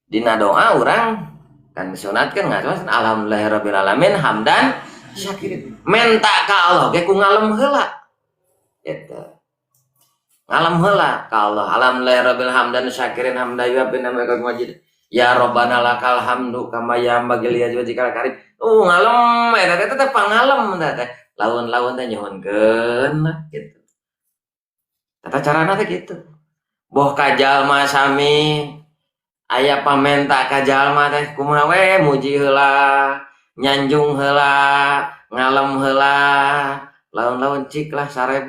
Dina doa urang kan disunatkeun ngaos alhamdulillahirabbil alamin hamdan syakirin. Menta ka Allah ge ku ngalem heula. Gitu. Ngalem heula ka Allah alhamdulillahirabbil hamdan syakirin hamdan yuwaffi ni'amahu majid. Ya Rabbana lakal hamdu kama yanbaghi li wajhikal karim. Ngalem eta teh pangalem teh teh. Laun-laun teh nyuhunkeun lah gitu. Tata carana teh gitu. Boh ka jalma sami aya pamenta ka jalma teh kumaha we muji heula, nyanjung heula, ngalem heula, laun-laun cik lah 1000.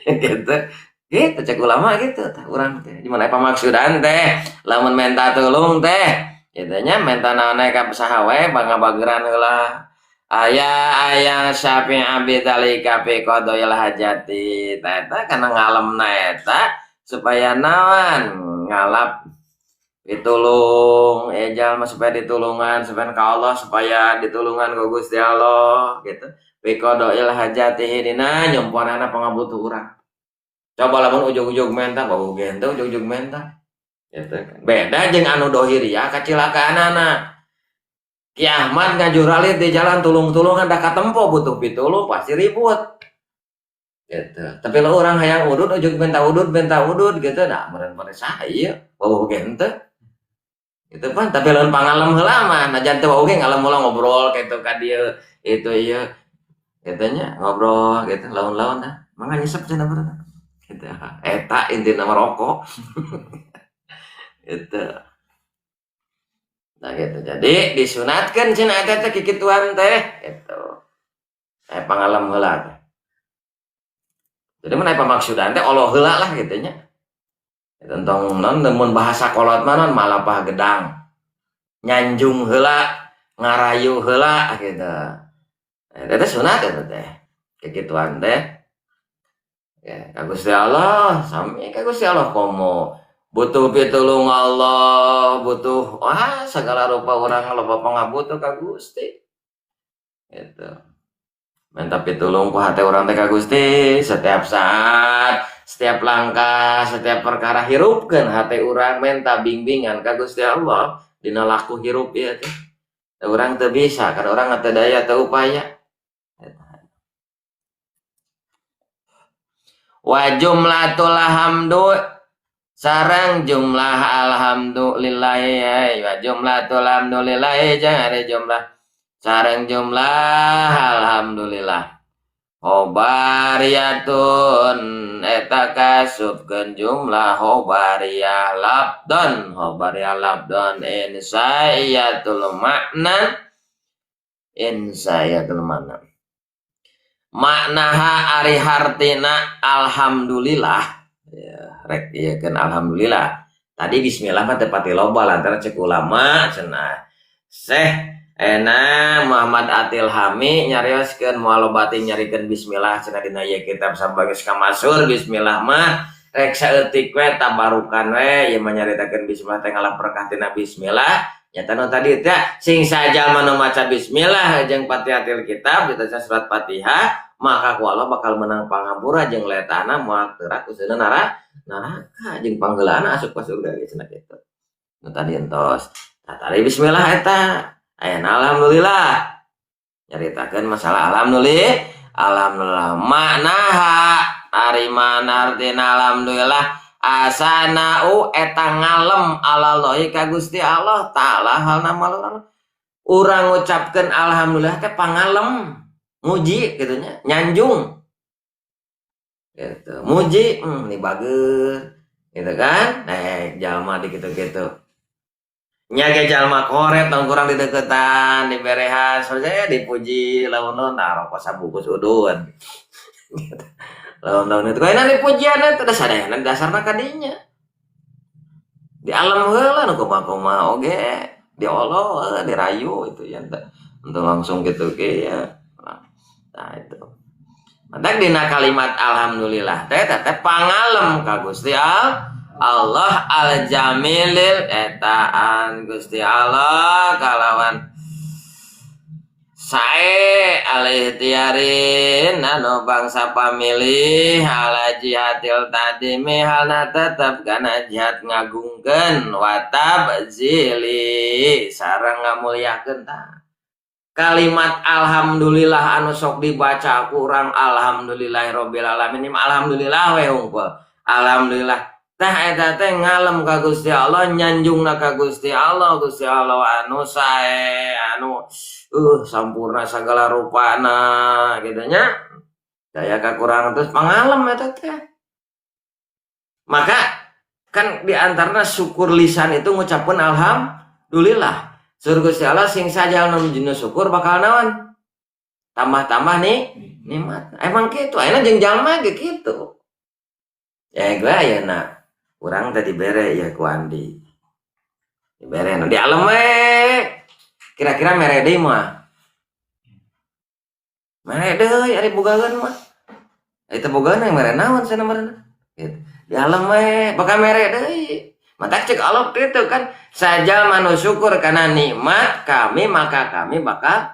Gitu. Gitu cek ulama gitu tah urang teh. Di mana pamaksudan teh lamun menta tulung teh kitu nya menta naon ka saha we bangabageran heula. Aya aya syafi'a bidzalika fi qadail hajati. Tah eta kana ngalemna eta supaya naon ngalap ditulung jalma supaya ditulungan supaya ka Allah supaya ditulungan ku Gusti Allah gitu. Fi qadail hajatihi dina nyumponana pangabutuh urang. Coba lamun ujug-ujug menta bau ge henteu ujug-ujug menta. Gitu kan. Beda jeung anu dohiriah kacilakaanana. Ki Ahmad ngajuralit di jalan tulung-tulungan da katempo butuh pitulung pasti ribut. Gitu. Tapi lo orang hayang udud ujug menta udud gitu da meureun pada saha ieu bau ge henteu. Gitu pan tapi lamun pangalem heula mah najan teu bau ge ngalem heula ngobrol kitu ka dieu itu ieu. Kitu nya ngobrol gitu laun-laun dah mangga nyesep cenah meureun. Gitu. Eta intina mah rokok. Gitu. Nah gitu. Jadi disunatkeun cenah eta teh kikituan teh gitu. Pangalem heula teh. Jadi mun aya pamaksudan teh Allah heula lah kitu nya. Tentang non mun bahasa kolot mah non malapah gedang. Nyanjung heula, ngarayu heula gitu. Eta teh sunat eta teh. Kikituan teh. Ya, ka Gusti Allah, sami ka Gusti Allah komo. Butuh pitulung Allah, butuh wah segala rupa urang loba pangabutuh ka Gusti. Gitu. Minta pitulung ku hate urang teh ka Gusti setiap saat, setiap langkah, setiap perkara hirupkeun hate urang minta bimbingan ka Gusti Allah dina laku hirup ieu teh. Urang teu bisa, kan urang teu daya teu upaya. Wa jumlatul hamdu sareng jumlah alhamdulillahi wa jumlatul hamdulillahi jeung ari jumlah sareng jumlah alhamdulillah khobariyatun eta kasupkeun jumlah khobariyah labdon khobariyah labdon insaiyatul makna insaiyatul makna maknaha ari hartina alhamdulillah ya rek ieu kan alhamdulillah tadi bismillah mah teu pati loba lantaran cek ulama cenah Syekh Ena Muhammad Atil Hami nyarioskeun moal loba teh nyarikeun bismillah cenah dina ieu kitab sabagai kamasur bismillah mah rek saeutik we tabarukan we ieu mah nyaritakeun bismillah teh ngalah berkah tina bismillah nyata nu tadi teh sing sajalma nu maca bismillah jeung Fatihatil kitab ditaca surat Fatihah maka ku Allah bakal menang pangampura jeung letana moal teurak useuneun neraka jeung panggeulana asup ka surga geus cenah kitu. Nu tadi entos. Nah tadi bismillah eta ayana alhamdulillah nyaritakeun masalah alhamdulillah alhamdulillah maknaha ari mana artina alhamdulillah asanau eta ngalem alallahi ka Gusti Allah taala halna malurang urang ngucapkeun alhamdulillah teh pangalem Muji gitu nya, nyanjung. Gitu. Muji, ini bager. Gitu kan? Jalma di gitu-gitu. Nya ge jalma koret tong kurang dideketan, diberehan, soalnya dipuji lamun nah rokok sabungkus udun. Gitu. Lamun itu kayakna dipujian eta da sadayana dasarna kadinya. Di alam heula nu kumaha-kumaha oge, diolo dirayu itu ya untuk langsung gitu ge ya. Nah itu. Matak dina kalimat alhamdulillah teh teh pangalem ka Gusti Allah al-jamilil etaan Gusti Allah kalawan sae al-ikhtiarin anu bangsa pamilih ala jihatil tadimi halna tetep kana jihad ngagungkeun watab zili sareng ngamulyakeun tah. Kalimat alhamdulillah anu sok dibaca kurang alhamdulillahirabbil alamin alhamdulillah we hungkul alhamdulillah tah eta teh ngalem ka Gusti Allah nyanjungna ka Gusti Allah Gusti Allah anu sae anu sampurna sagala rupana kitu nya daya kakurangan terus pangalem eta teh. Maka kan di antarana syukur lisan itu ngucapkeun alhamdulillah. Sur Gusti Allah sing saja nu jenis syukur bakal naon? Tambah-tambah nih nikmat. Emang kitu ayeuna jeung jalma ge kitu. Ya gue ayeuna urang teh dibere ya ku Andi. Dibere nu di alem we. Kira-kira mere deui mah. Mere deui ari bogaeun mah. Eta bogaeun yang mere naon cenah meureun. Gitu. Di alem we bakal mere deui. Mata cek Allah gitu kan saja manu syukur karena nikmat kami maka kami bakal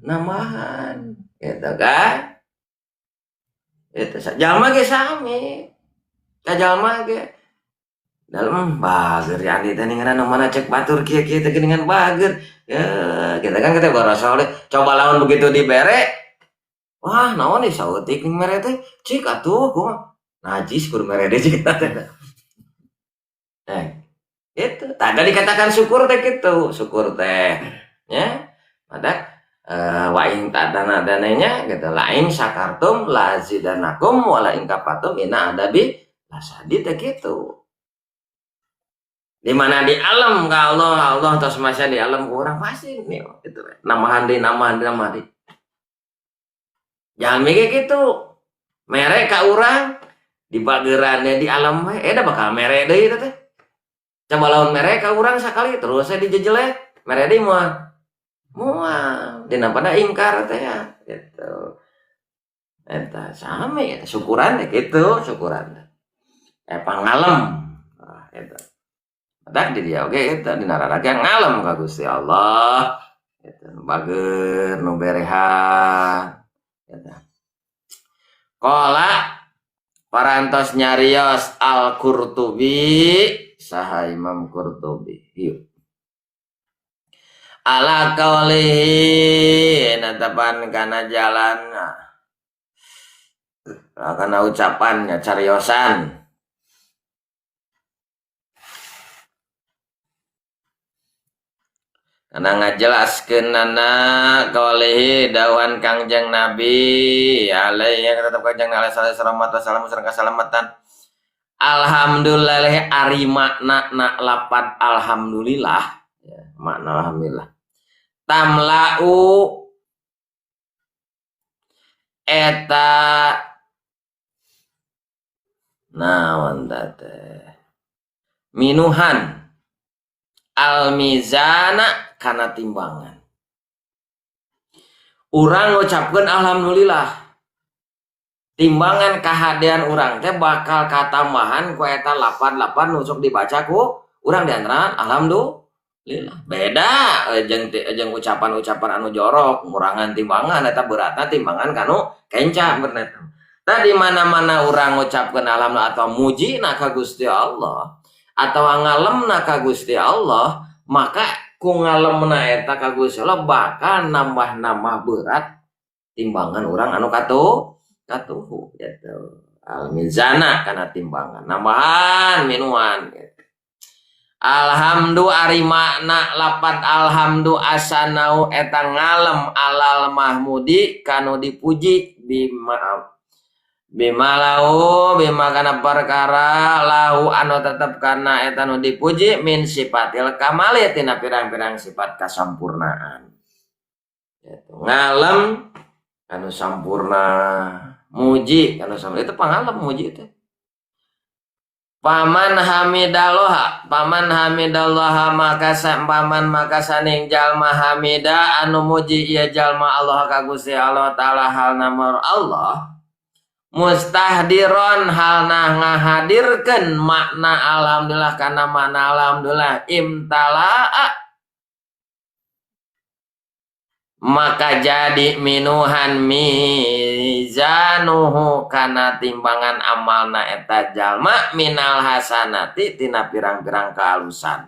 nambahan gitu kan. Itu jalma ge sami jalma ge dalem bager ya andi teh ningan anu mana cek batur kieu kieu teh geuningan bager ya kita kan kita barasol coba lawan begitu dibere wah naon nih saeutik mere teh cik atuh kumaha najis kudu mere deui cik teh. Itu tadi dikatakan syukur teh gitu, syukur teh ya. Maka wa in ta'dana dananya gitu lain syakartum la zidanakum wala in kafartum inna adabi lasadid teh gitu. Di mana di alam ka Allah, Allah tos masa di alam kurang pasti nih gitu. Nambahan deui, nambahan deui, nambahan deui. Jangan mikir gitu. Mere ka urang di bagerannya di alam we, da bakal mere deui teh. Coba lawan mereka urang sekali terus saya dijejelek mere deui moal moal dina pada ingkar teh ya gitu eta sami eta syukuran teh kitu syukuran pangalem nah eta badak di dia oge eta dina raraga ngalem ka Gusti Allah eta nu bager nu berehan eta qala parantos nyarios Al-Qurtubi saha Imam Qurtubi hiu ala qaulihi natapan kana jalan kana ucapannya cariosan kana ngajelaskeunana qaulihi dawuhan Kangjeng Nabi alaihi tetep Kangjeng Nabi sallallahu alaihi wasallam sareng kasalamatan. Alhamdulillah ari makna na lapad alhamdulillah ya, makna alhamdulillah tamla'u eta naon teh minuhan almizana kana timbangan urang ngucapkeun alhamdulillah timbangan kahadean urang teh bakal katambahan ku eta lapan-lapan nu sok dibaca ku urang di antara alhamdulillah beda jeung ucapan-ucapan anu jorok ngurangan timbangan eta beratna timbangan kanu kenca bener tah di mana-mana urang ngucapkeun alhamdulillah atau mujina ka Gusti Allah atau ngalemna ka Gusti Allah maka ku ngalemna eta ka Gusti Allah bakal nambah-nambah berat timbangan urang anu katuh katuhu gitu al mizana kana timbangan nambahan minuan gitu. Alhamdu ari makna lapad alhamdu asanau eta ngalem alal mahmudi kanu dipuji bima bima lahu bima kana perkara lahu anu tetep kana eta nu dipuji min sifatil kamali tina pirang-pirang sifat kasampurnaan. Gitu. Ngalem anu sampurna, muji anu sampurna itu pangalem muji teh. Paman hamidallah, paman hamidallah maka paman maka saning jalma hamida anu muji ieu jalma Allah ka Gusti Allah taala halna Allah mustahdiron halna ngahadirkeun makna alhamdulillah kana makna alhamdulillah imtalaa maka jadi minuhan mizanuhu kana timbangan amalna eta jalma minal hasanati tina pirang-pirang kaalusan.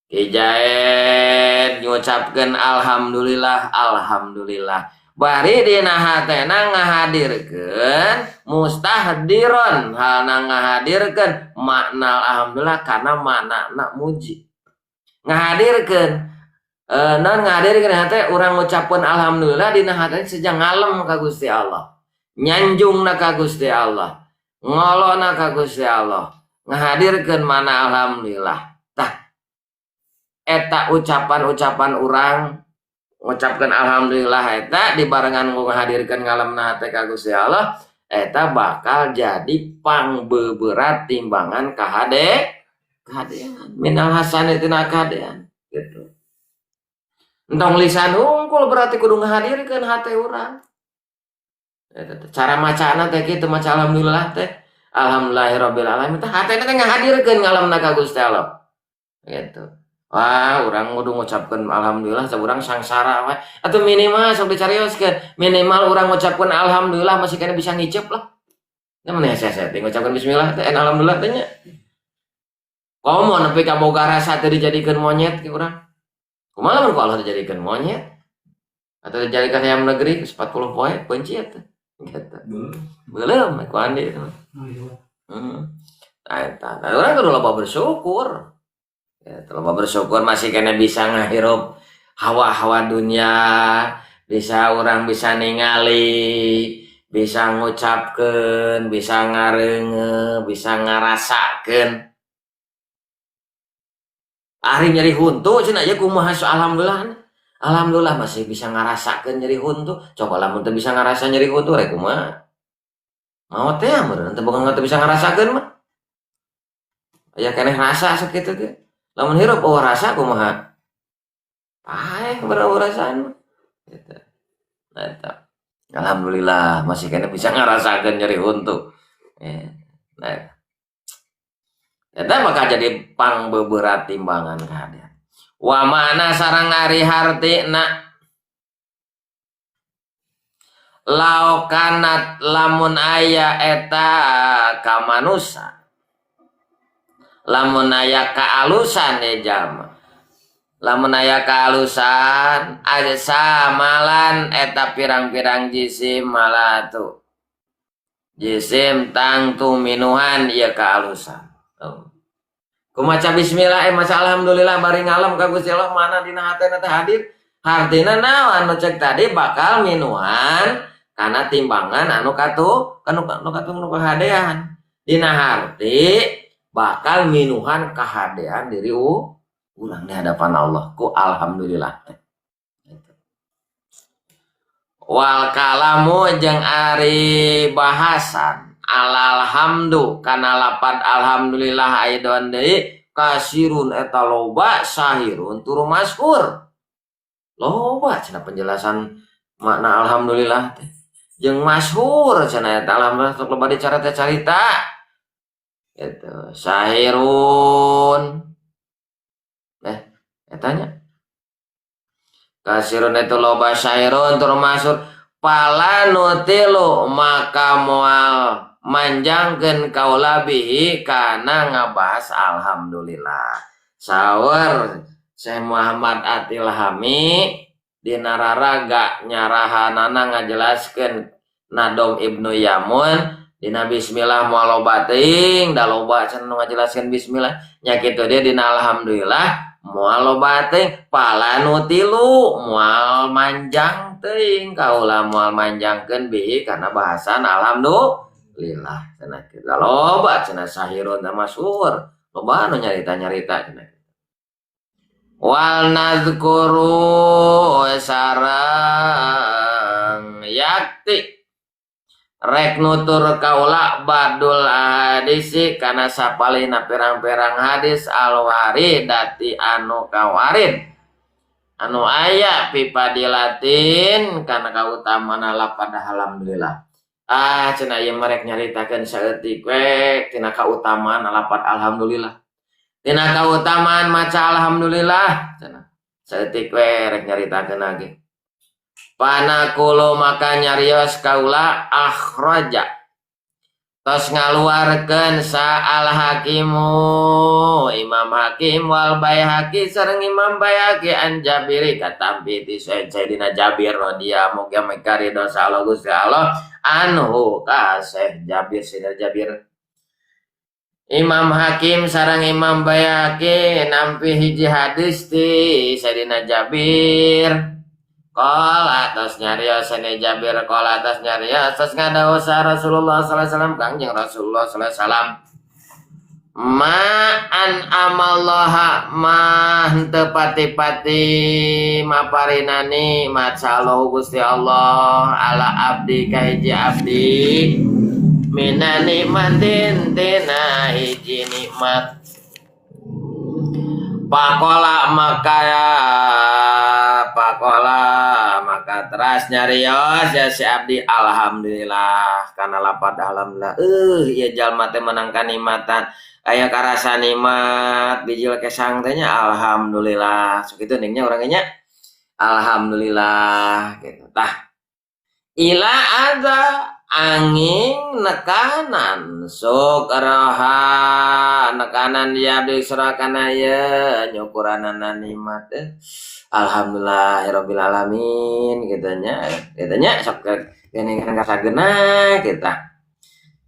Kijaed ngucapkeun alhamdulillah alhamdulillah bari dina hatena ngahadirkeun mustahdiron halna ngahadirkeun makna alhamdulillah kana maknana muji ngahadirkeun non ngahadirkeun hate urang ngucapkeun alhamdulillah dina hate sejang ngalem ka Gusti Allah, nyanjungna ka Gusti Allah, ngolona ka Gusti Allah, ngahadirkeun mana alhamdulillah. Tah eta ucapan-ucapan urang ngucapkeun alhamdulillah eta dibarengan ku ngahadirkeun ngalemna hate ka Gusti Allah, eta bakal jadi pangbeberat timbangan kahade kahadean minal hasanatina kahadean gitu. Entong lisan hungkul berarti kudu ngahadirkeun hate urang. Cara macana teh kitu maca alhamdulillah teh alhamdulillahirabbil alamin teh hatena teh ngahadirkeun ngalamna ka Gusti Allah. Gitu. Wah, urang kudu ngucapkeun alhamdulillah sa urang sangsara we. Atuh minimal sok dicarioskeun, minimal urang ngucapkeun alhamdulillah masih kena bisa ngiceup lah. Nya mun hese-hese teh ngucapkeun bismillah teh alhamdulillah teh nya. Komo nepi ka boga rasa teh dijadikeun monyet ke urang. Kumaha lamun ku Allah dijadikeun monyet atau dijadikan ayam negeri 40 poe kunci eta gitu. Belum ku Andi itu. Nah, eta. Nah, urang kudu loba bersyukur. Ya, loba bersyukur masih kena bisa ngahirup hawa-hawa dunia, bisa orang bisa ningali, bisa ngucapkeun, bisa ngareunge, bisa ngarasakeun. Ari nyeri huntu cenah ieu kumaha alhamdulillah. Alhamdulillah masih bisa ngarasakeun nyeri huntu. Coba lamun teu bisa ngarasa nyeri huntu rek kumaha? Maot teh meureun teu boga teu bisa ngarasakeun mah. Aya keneh rasa sakitu ge. Lamun hirup eueuh rasa kumaha? Paeh eueuh rasaan mah. Gitu. Nah eta. Alhamdulillah masih keneh bisa ngarasakeun nyeri huntu. Nah eta bakal jadi pangbeberat timbangan kahadean. Wa mana sareng ari hartina laokanat lamun aya eta kamanusa lamun aya kaalusan ye jalma lamun aya kaalusan aja samalan eta pirang-pirang jisim malatu jisim tangtu minuhan ieu kaalusan. Kumaca bismillah maca alhamdulillah bari ngalem ka Gusti Allah mana dina hatena teh hadir hartina naon anu cek tadi bakal minuhan kana timbangan anu katu anu katu nu kahadean dina harti bakal minuhan kahadean diri urang di hadapan Allah ku alhamdulillah teh. Wal kalamu jeung ari bahasan alhamdu kana lapad alhamdulillah aidon deui kasirun eta loba sahirun turu masyhur loba cenah penjelasan makna alhamdulillah teh jeung masyhur cenah eta alhamdulillah sok loba dicarita-carita gitu sahirun eta nya kasirun eta loba sahirun turu masyhur pala nutilu maka moal manjangkeun kaula bihi kana ngabahas alhamdulillah. Saur Syekh Muhammad Atil Hami dina raraga nyarahanana ngajelaskeun Nadom Ibnu Yamun Dina bismillah moal loba teuing, da loba cenah nu ngajelaskeun bismillah. Nya kitu dia dina alhamdulillah moal loba teuing, pala nu tilu moal manjang teuing, kaula moal manjangkeun bihi kana bahasan alhamdulillah cenah kitu. Loba cenah sahirun teh masyhur, loba nu nyarita-nyarita cenah. Wal nadzkuru sareng yakti rek nutur kaula badul hadisi kana sapalihna pirang-pirang hadis alwaridati anu kawarid anu aya fi fadilatin kana kautamana lapad alhamdulillah. Ah cenah ieu mah rek nyaritakeun saeutik we tina kautamaan lapad alhamdulillah, tina kautamaan maca alhamdulillah cenah saeutik we rek nyaritakeun lagi. Panakulu maka nyarios kaula akhraja tos ngaluarkeun sa al hakimu Imam Hakim wal Baihaqi sareng Imam Baihaqi an Jabiri katampi ti Sayyidina Jabir radhiyallahu muga meka ridho sa Gusti Allah anhu ka Syekh Jabir, Sayyidina Jabir. Imam Hakim sareng Imam Baihaqi nampi hiji hadis ti Sayyidina Jabir. Qala tos nyarios Sayyidina Jabir, qala tos nyarios tos ngadawuh Rasulullah sallallahu alaihi wasallam Kangjeng Rasulullah sallallahu alaihi wasallam, ma an amallaha ma henteu pati-pati maparinani maca Allah Gusti Allah ala abdi ka hiji abdi mina nikmatin tina hiji nikmat. Pakola maka pakola maka teras nyarios ya si abdi alhamdulillah kana lapad alhamdulillah. Ieu jalma teh menang kanikmatan, aya karasa nikmat bijil kesang teh nya alhamdulillah. Sok kitu ning nya urang nya alhamdulillah gitu tah. Ila ada angin nekanan sokraha nekanan dia abdi kana ye nyukuranana nikmat alhamdulillahirabbil alamin gitu nya, gitu nya sok geuning kasagena kita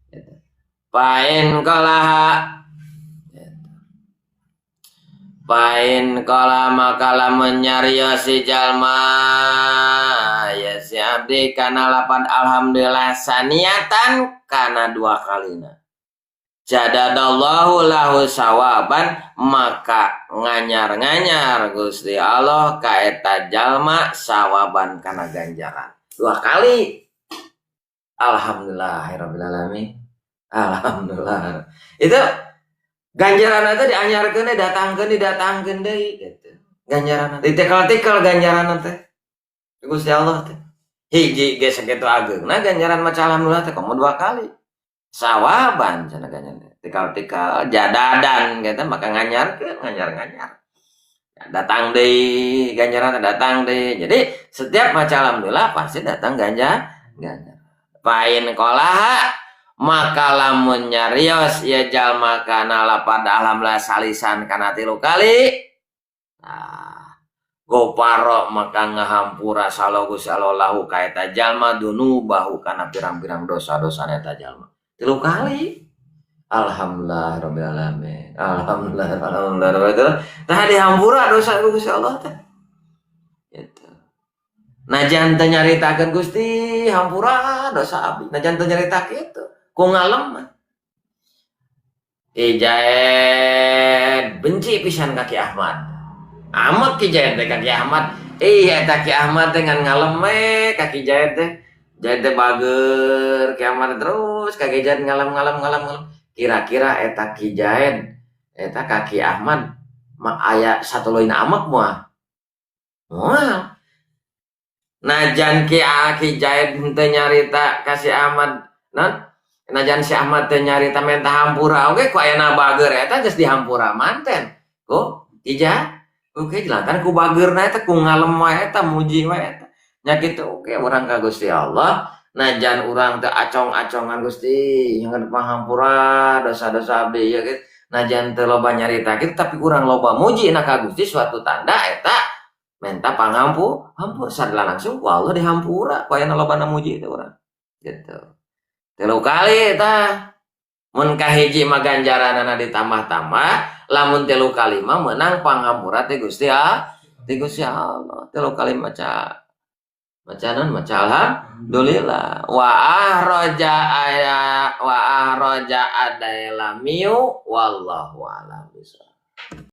gitu. Pain kalaha pain kala maka lamun nyarios si jalma ya si abdi kana lapan alhamdulillah saniatan kana dua kalina jadadallahu lahu sawaban maka nganyar-nganyar Gusti Allah ka eta jalma sawaban kana ganjaran dua kali. Alhamdulillahirabbil alamin. Alhamdulillah. Itu ganjaran teh dianyarkeun deui, datangkeun didatangkeun deui gitu. Ganjaran teh ditikal-tikal ganjaran teh. Gusti Allah teh. Hiji ge sakitu ageungna ganjaran maca alhamdulillah teh komo dua kali. Sawaban cenah ganjaran. Tikal-tikal jadadan gitu maka nganyarkeun nganyar-nganyar. Datang deui ganjaran datang deui. Jadi setiap maca alhamdulillah pasti datang ganjaran. Pain kolaha maka lamun nyarios ieu jalma kana lapad alhamdulillah salisan kana tilu kali. Nah, goparo maka ngahampura salo Gusti Allah lahu ka eta jalma dunubahu kana pirang-pirang dosa-dosa eta jalma. Tilu kali. Alhamdulillah rabbil alamin. Alhamdulillah alhamdulillah rabbil alamin. Tah dihampura dosa Gusti Allah teh. Gitu. Najan teu nyaritakeun Gusti hampura dosa abdi. Najan teu nyarita kitu. Ku ngalem mah. Ki Jaid benci pisan ka Ki Ahmad. Amat Ki Jaid teh ka Ki Ahmad. Ih eta Ki Ahmad teh ngan ngalem we ka Ki Jaid teh. Jaid teh bager Ki Ahmad terus ka Ki Jaid ngalem ngalem ngalem ngalem. Kira-kira eta Ki Jaid eta ka Ki Ahmad mah aya satuluyna amek moal. Moal. Najan Ki Ki Jaid henteu nyarita ka si Ahmad non najan si Ahmad teu nyarita menta hampura oge ku ayana bager eta geus dihampura manten ku Ki Jaid. Oke lantaran ku bageurna eta ku ngalem wae eta muji wae eta. Nya kitu oge urang ka Gusti Allah najan urang teu acong-acongan Gusti nyuhun panghampura dosa-dosa abdi ieu kitu. Najan teu loba nyarita kitu tapi urang loba muji na ka Gusti suatu tanda eta menta panghampu hampur sadala langsung ku Allah dihampura ku ayana lobana muji teh urang gitu. Tilu kali tah. Mun kahiji mah ganjaranana ditambah-tambah, lamun tilu kali mah menang panghampura ti Gusti ti Gusti Allah. Tilu kali maca maca naon, maca alhamdulillah. Wa akhraja aya wa akhraja ad-Dailamiyu, wallahu a'lam bishawab.